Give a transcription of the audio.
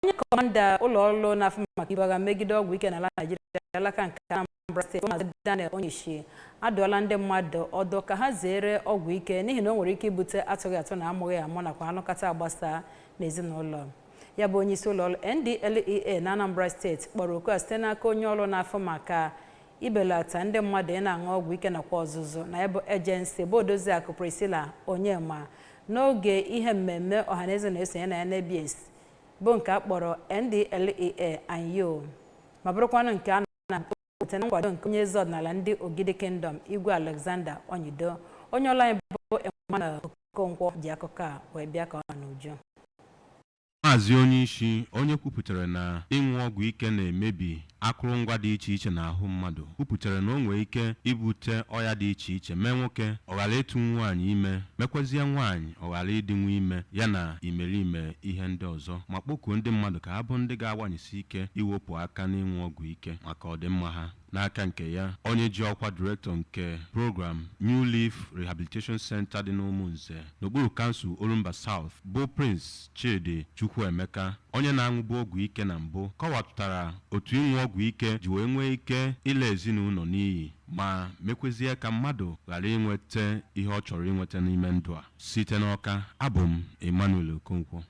Onye kọmanda ụlọ ọrụ na-afụ maka ibu agha megide ọgwụ ike n'ala Naịjirịa, alaka nke Anambra Steeti, Maazị Daniel Onyeisi, adụọla ndị mmadụ ọdụ ka ha zere ọgwụ ike, n'ihi na o nwere ike ibute atụghị atụ na amụghị amụ nakwa anụkata agbasa n'ezinụlọ. Ya bụ onyeisi ụlọ ọrụ NDLEA na Anambra Steeti kpọrọ oku a site n'aka onye ọrụ na-afụ maka ibelata ndị mmadụ ị na-aṅụ ọgwụ ike nakwa ọzụzụ na ya bụ agency, bụ Odoziakụ Priscilla Onyema, n'oge ihe mmemme ọhaneze na-esonye na ya n'Ebies, bụ nke a kpọrọ NDLEA and You, ma bụrụkwanụ nke a na-eweta na nkwado nke onye eze ọdịnala ndị Ogidi Kingdom, Igwe Alexander Onyido. Onye ọrụ anyị bụ Emmanuel Okonkwo ji akụkọ a wee bịa ka ọ n'uju. Maazị Onyeisi, onye kwupụtara na ịṅụ ọgwụ ike na-emebi akụrụngwa dị iche iche n'ahụ mmadụ, kwupụtara na o nwee ike ibute ọya dị iche iche, mee nwoke ọ ghara ịtụ nwaanyị ime, mekwazie nwaanyị ọ ghara ịdịnwu ime, ya na imerime ihe ndị ọzọ, ma kpọkuo ndị mmadụ ka ha bụ ndị ga-agbanyesi ike iwepụ aka n'ịṅụ ọgwụ ike maka ọdịmma ha. N'aka nke ya, onye ji ọkwa director nke program New Leaf Rehabilitation Center dị n'Ụmụnze n'okpuru kansụl Orumba South, bụ Prince Chidi Chukwuemeka, onye na-aṅụbu ọgwụ ike na mbụ, kọwapụtara otu ịṅụ ọgwụ ike ji wee nwee ike ile ezinụlọ n'iyi ma mekwezie ka mmadụ ghara inweta ihe ọ chọrọ inweta n'ime ndụ a. Site n'Ọka, abụ m Emmanuel Okonkwo.